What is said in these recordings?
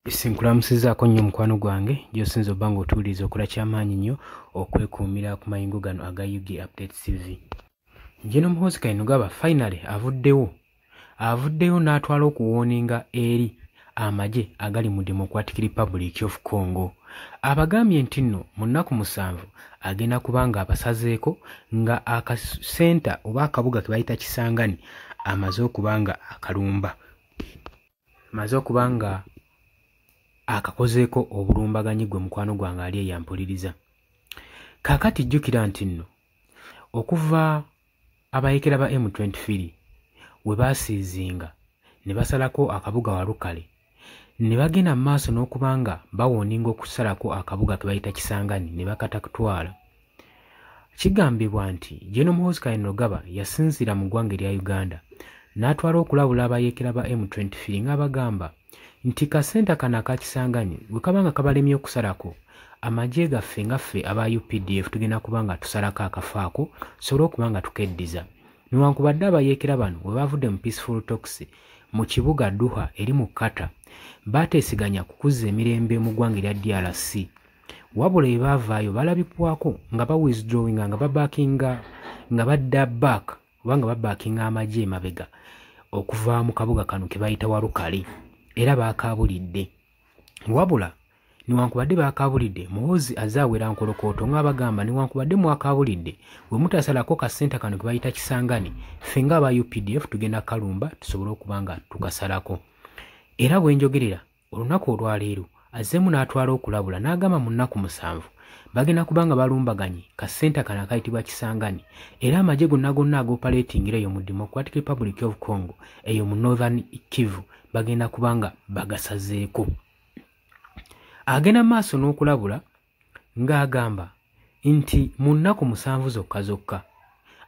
Nkulamusizaako nnyo mukwano gwange gy'osinza obba ng'otuwuliriza. Okola kyamaanyi nnyo okwekuumira ku mayingo gano aga UG Update TV. General Muhoozi Kainerugaba finally avuddeyo n'atwala okuwarninga eri amagye agali mu Democratic Republic of Congo. Abagambye nti nno mu nnaku 7 agenda kuba nga abasazeeko, nga akasenta oba akabuga ke bayita Kisangani amaze okuba nga akalumba, amaze okuba nga akakozeeko obulumbaganyi. Gwe mukwano gwange ali eyampuliriza kaakati, jjukira nti nno okuva abayekera ba M23 we baaseizinga ne basalako akabuga Walukale, ne bagenda mu maaso n'okuba nga bawarninga okusalako akabuga ke bayita Kisangani ne bakatakutwala, kigambibwa nti General Muhoozi Kainerugaba yasinziira mu ggwanga erya Uganda n'atwala okulabula abayeekera ba M23 ng'abagamba nti kasenta kano aka Kisangani bwe kaba nga kabalemye okusalako, amagye gaffe nga ffe aba UPDF tugenda kuba nga tusalako akafaako tusobole okuba nga tukeddiza. Newankubadde abayeekera bano bwe bavudde mu peaceful talks mu kibuga Doha eri mu Qatar, baateesiganya ku kuzza emirembe mu ggwanga erya DRC, wabula bwe baavaayo balabibwako nga bawithdrawinga, nga babackinga, nga badda back oba nga babackinga amagye emabega okuva mu kabuga kano ke bayita Walukale, era baakaabulidde. Wabula newankubadde baakaabulidde, Muhoozi azze awera nkolokooto ng'abagamba, newankubadde mwakaabulidde, bwe mutasalako kasenta kano ke bayita Kisangani, ffe ng'aba UPDF tugenda kalumba tusobole okuba nga tukasalako. Era bwe njogerera olunaku olwaleero azzeemu n'atwala okulabula n'agamba mu nnaku 7 bagenda kuba nga balumbaganye kasenta kano akayitibwa Kisangani, era amagye gonna gonna agoperatingira eyo mu Democratic Republic of Congo, eyo mu Northern Kivu, bagenda kuba nga bagasazeeko. Agenda maaso n'okulabula ng'agamba nti mu nnaku 7 zokka zokka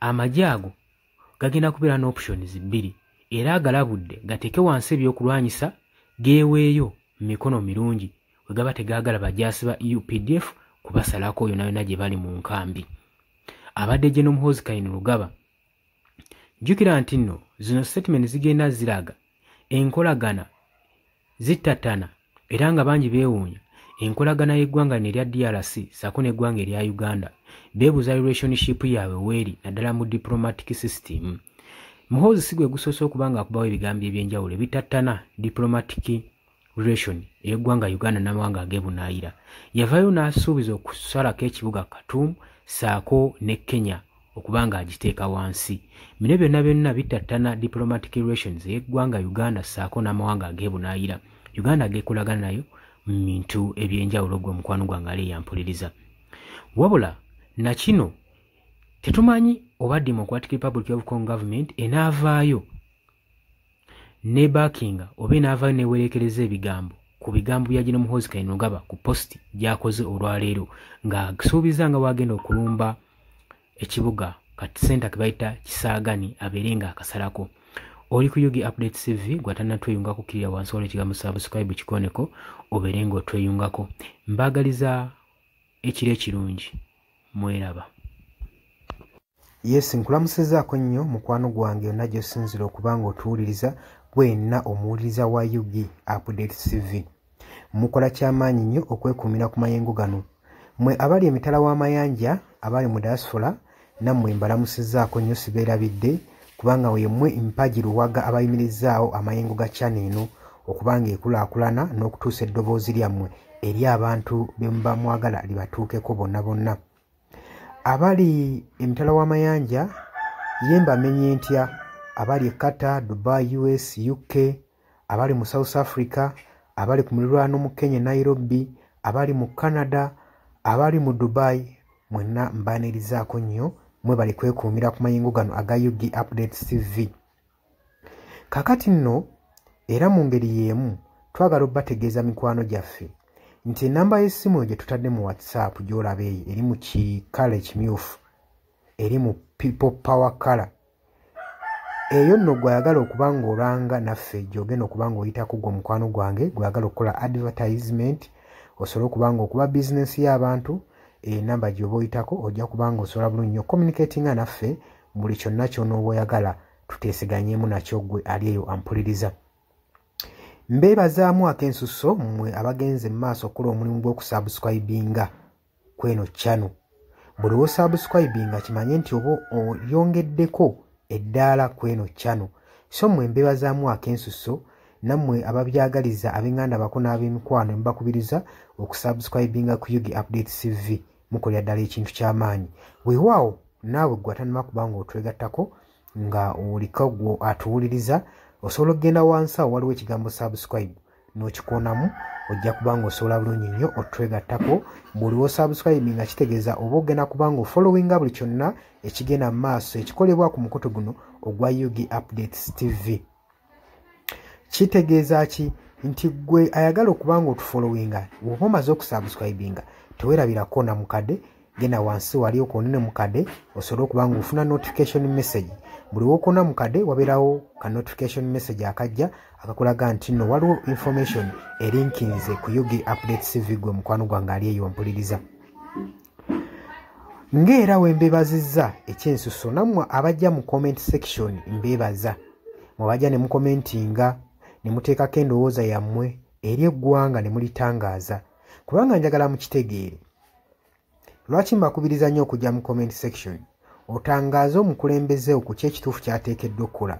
amagye ago gagenda kubeera n'options bbiri, era agalabudde gateeke wansi ebyokulwanyisa geeweeyo mu mikono mirungi we gaba tegaagala bajaasi ba UPDF kubasalako yonna yonna gye bali mu nkambi. Abadde General Muhoozi Kainerugaba. Jjukira nti nno zino statement zigenda ziraga enkolagana zittatana, era nga bangi beewuunya enkolagana y'eggwanga lino erya DRC ssaako n'eggwanga erya Uganda. Beebuuza relationship yaabwe weeri, naddala mu diplomatic system. Muhoozi si gwe gusoose okuba nga akubawo ebigambo ebyenjawulo ebitattana diplomatic relation ey'eggwanga Uganda n'amawanga ag'ebunaayira. Yavaayo n'asuubiza okusalako ekibuga Khartoum ssaako ne Kenya okuba nga agiteeka wansi. Bino byonna byonna bitattana diplomatic relations ey'eggwanga Uganda ssaako n'amawanga ag'ebunaayira Uganda ageekolagana nayo mu bintu ebyenjawulo. Gwe mukwano gwange ali eyampuliriza, wabula nakino tetumanyi oba Democratic Republic of Congo government enaavaayo nebackinga oba enaavaayo newerekereza ebigambo ku bigambo bya General Muhoozi Kainerugaba ku post gy'akoze olwaleero ng'asuubiza nga bw'agenda okulumba ekibuga kati center ke bayita Kisangani abeere nga akasalako. Oli ku UG Update TV. Gwatannatweyungako, kkirira wansi waliwo ekigambo subscribe, kikoneko obeere ng'otweyungako. Mbaagaliza ekiro ekirungi, mweraba. Yes, nkulamusizaako nnyo mukwano gwange yonna gy'osinzira okuba nga otuwuliriza, gwenna omuwuliriza wa UG Update TV. Mukola kyamaanyi nnyo okwekuumira ku mayengo gano. Mwe abali emitala w'amayanja, abali mu diaspora, nammwe mbalamusizaako nnyo, sibeerabidde, kubanga yemmwe mpagi luwaga abayimirizaawo amayengo ga channel eno okuba nga ekulaakulana n'okutuusa eddoboozi lyammwe eri abantu be muba mwagala libatuukeko bonna bonna. Abali emitala w'amayanja ye mbamenye ntya? Abali e Qatar, Dubai, US, UK, abali mu South Africa, abali ku mulirwano mu Kenya, Nairobi, abali mu Canada, abali mu Dubai, mwenna mbaanirizaako nnyo. Mwebali kwekuumira ku mayengo gano aga UG Updates TV. Kakati nno era mu ngeri y'emu twagala obbategeeza, mikwano gyaffe, nti enamba y'essimu gye tutadde mu WhatsApp gy'olaba eyo eri mu kikala ekimyufu, eri mu people power color eyo nno, gw'ayagala okuba ng'olanga naffe, gy'ogenda okuba ng'oyitako. Gwe omukwano gwange gw'ayagala okukola advertisement, osobole okuba nga okuba bizinensi y'abantu, enamba gy'oba oyitako ojja kuba nga osobola bulungi nnyo communicatinga naffe buli kyonna ky'onooba oyagala tuteeseganyemu nakyo. Gwe ali eyo ampuliriza, Mbeebazaamu ak'ensusso mmwe abagenze mu maaso okukola omulimu gw'okusubscribinga kweno channel. Buli w'osubscribinga kimanye nti oba oyongeddeko eddaala kweno channel. So mmwe mbeebazaamu ak'ensusso, nammwe ababyagaliza ab'enganda bako n'ab'emikwano mbakubiriza okusubscribinga ku UG Update CV. Mukolera ddala ekintu ky'amaanyi. Weewaawo naawe ggwe atannaba kuba ng'otwegattako nga oliko gwe atuwuliriza, osobola okugenda wansi awo waliwo ekigambo subscribe n'okikoonamu, ojja kuba ng'osobola bulungi nnyo otwegattako. Buli w'osubscribe nga kitegeeza oba ogenda kuba ng'ofollowinga buli kyonna ekigenda mu maaso ekikolebwa ku mukutu guno ogwa UG Updates TV. Kitegeeza ki? Nti ggwe ayagala okuba ng'otufollowinga, bw'oba omaze okusubscribinga teweerabirako na mukadde, genda wansi wali okoone mukadde osobole okuba ng'ofuna notification message. Buli w'okoona mukadde wabeerawo ka notification message akajja akakulaga nti nno waliwo information erinkinze ku UG Updates TV gwe mukwano gwange ali eyo mpuliriza. Ng'era we mbeebazizza ekyensusso, nammwe abajja mu comment section mbeebaza. Mwabajja ne mukomentinga ne muteekako endowooza yammwe eri eggwanga ne mulitangaaza, kubanga njagala mukitegeere. Lwaki mbakubiriza nnyo okujja mu comment section otangaaze omukulembeze ku ki ekituufu ky'ateekeddwa okukola?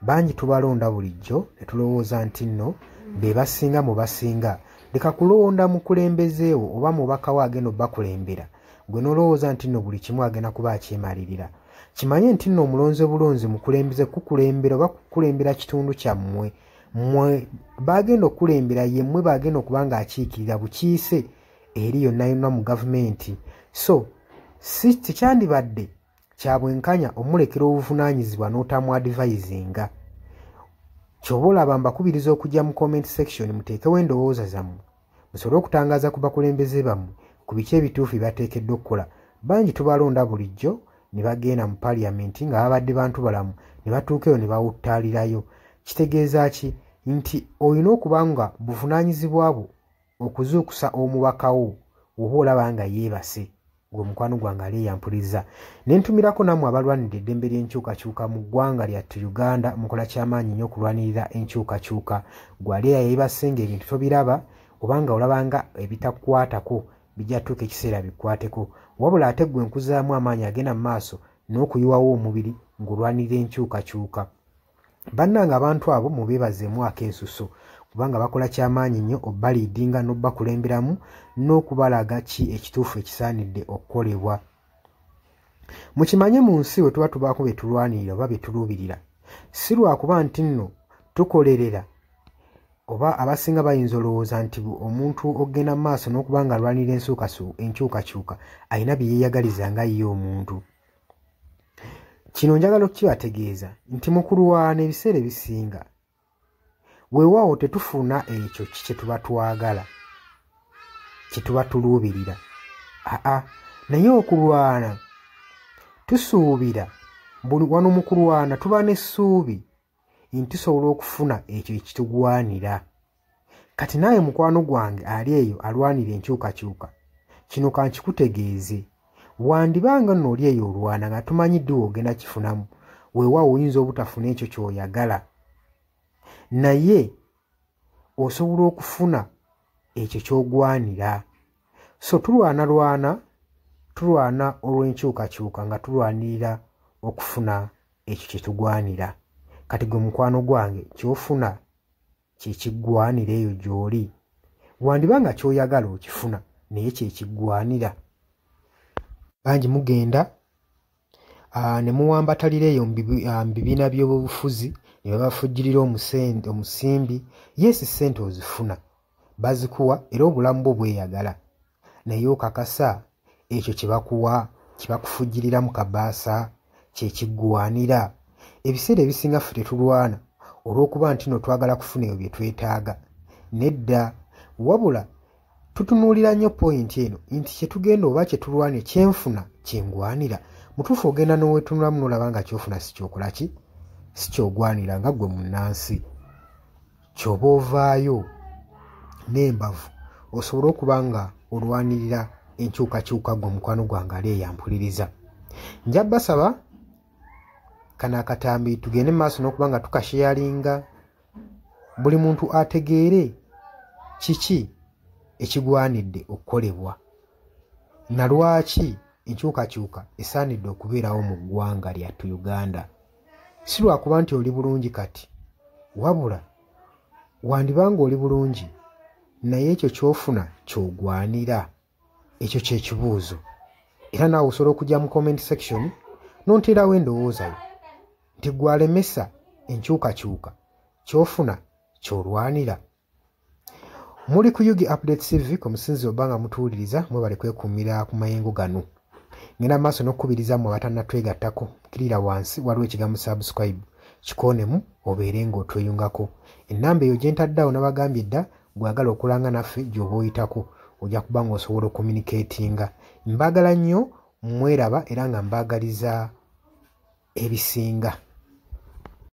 Bangi tubalonda bulijjo ne tulowooza nti nno be basinga mu basinga. Leka kulonda mukulembeze wo oba mubaka wo agenda obbakulembera, gwe n'olowooza nti nno buli kimu agenda kuba akyemalirira. Kimanye nti nno omulonzi bulonzi mukulembeze kukulembera oba kukulembera kitundu kyammwe. Mmwe bagenda okukulembera, ye mmwe bagenda okuba ng'akiikirira bukiise eri yonna yonna mu gavumenti. So si tekyandibadde kya bwenkanya omulekera obuvunaanyizibwa n'otamu-advisinga. Ky'oba olaba mbakubiriza okujja mu comment section muteekewo endowooza zammwe musobole okutangaaza ku bakulembeze bammwe ku biki ebituufu bye bateekeddwa okukola. Bangi tubalonda bulijjo ne bagenda mu paaliyamenti nga babadde bantu balamu ne batuuka eyo ne bawuttaalirayo. Kitegeeza ki? Nti olina okuba nga buvunaanyizibwa bwo okuzuukusa omubaka wo oba olaba nga yeebase. Gwe mukwano gwange ali eyampuliriza. Ne ntumirako nammwe abalwanirira eddembe ly'enkyukakyuka mu ggwanga lyattu Uganda, mukola kyamaanyi nnyo okulwanirira enkyukakyuka. Gwe ali eyeebase ng'ebintu tobiraba oba nga olaba nga ebitakukwatako bijja tuuka ekiseera bikwateko. Wabula ate ggwe nkuzaamu amaanyi agenda mu maaso n'okuyiwawo omubiri ng'olwanirira enkyukakyuka. Bannange abantu abo mubeebazeemu ak'ensusso, kubanga bakola kyamaanyi nnyo obbaliidinga n'obbakulemberamu n'okubalaga ki ekituufu ekisaanidde okukolebwa. Mukimanye mu nsi we tuba tubaako bye tulwanirira oba bye tuluubirira, si lwakuba nti nno tukolerera oba abasinga bayinza olowooza nti omuntu ogenda mu maaso n'okuba nga alwanirira enkyukakyuka alina bye yeeyagaliza nga ye omuntu. Kino njagala okukibategeeza nti mu kulwana ebiseera ebisinga weewaawo tetufuna ekyo kye tuba twagala, kye tuba tuluubirira. Aa, naye okulwana tusuubira, wano mu kulwana tuba n'essuubi nti tusobola okufuna ekyo ekitugwanira. Kati naawe mukwano gwange ali eyo alwanira enkyukakyuka, kino kankikutegeeze. Wandibanga nno oli eyo olwana nga tumanyi ddi w'ogenda kifunamu, weewaawo oyinza obutafuna ekyo ky'oyagala, naye osobola okufuna ekyo ky'ogwanira. So tulwana tulwana olw'enkyukakyuka nga tulwanirira okufuna ekyo kye tugwanira. Kati gwe mukwano gwange ky'ofuna kye kiggwanira eyo gy'oli. Wandiba nga ky'oyagala okifuna naye kye kiggwanira. Bangi mugenda ne muwambatalira eyo mu bibiina by'obufuzi ne babafujjirira omusimbi. Yes, ssente ozifuna, bazikuwa era obulamu bwo bweyagala, naye okakasa ekyo kye bakuwa kye bakufujjirira mu kabaasa kye kiggwanira. Ebiseera ebisinga ffe tetulwana olw'okuba nti nno twagala kufuna ebyo bye twetaaga. Nedda, wabula tutunuulira nnyo poyinti eno nti kye tugenda oba kye tulwana kyenfuna kyengwanira. Mutuufu ogenda n'oweetunulamu n'olaba nga ky'ofuna si ky'okola ki, si ky'ogwanira nga ggwe munnansi. Ky'oba ovaayo n'embavu osobole okuba nga olwanirira enkyukakyuka gwe mukwano gwange ali eyampuliriza. Nja basaba kano akatambi tugende mu maaso n'okuba nga tukasheyalinga, Buli muntu ategeere kiki ekigwanidde okukolebwa na lwaki enkyukakyuka esaanidde okubeerawo mu ggwanga lyattu Uganda. Si lwakuba nti oli bulungi kati, wabula wandiba ng'oli bulungi naye ekyo ky'ofuna ky'ogwanira. Ekyo kye kibuuzo. Era naawe osobola okujja mu comment section n'onteerawo endowooza yo nti ggwe alemesa enkyukakyuka ky'ofuna ky'olwanira. Muli ku UG Update TV ku musinzi oba nga mutuwuliriza, mwebale kwekuumira ku mayengo gano. Ngenda maaso n'okukubiriza mmwe abatannatwegattako, kkirira wansi waliwo ekigambo subscribe, kikoonemu obeere ng'otweyungako. Ennamba eyo gye ntadde awo nabagambye dda, gw'ayagala okulanga naffe gy'oba oyitako ojja kuba ng'osobola okucommunicatinga. Mbaagala nnyo, mweraba era nga mbaagaliza ebisinga.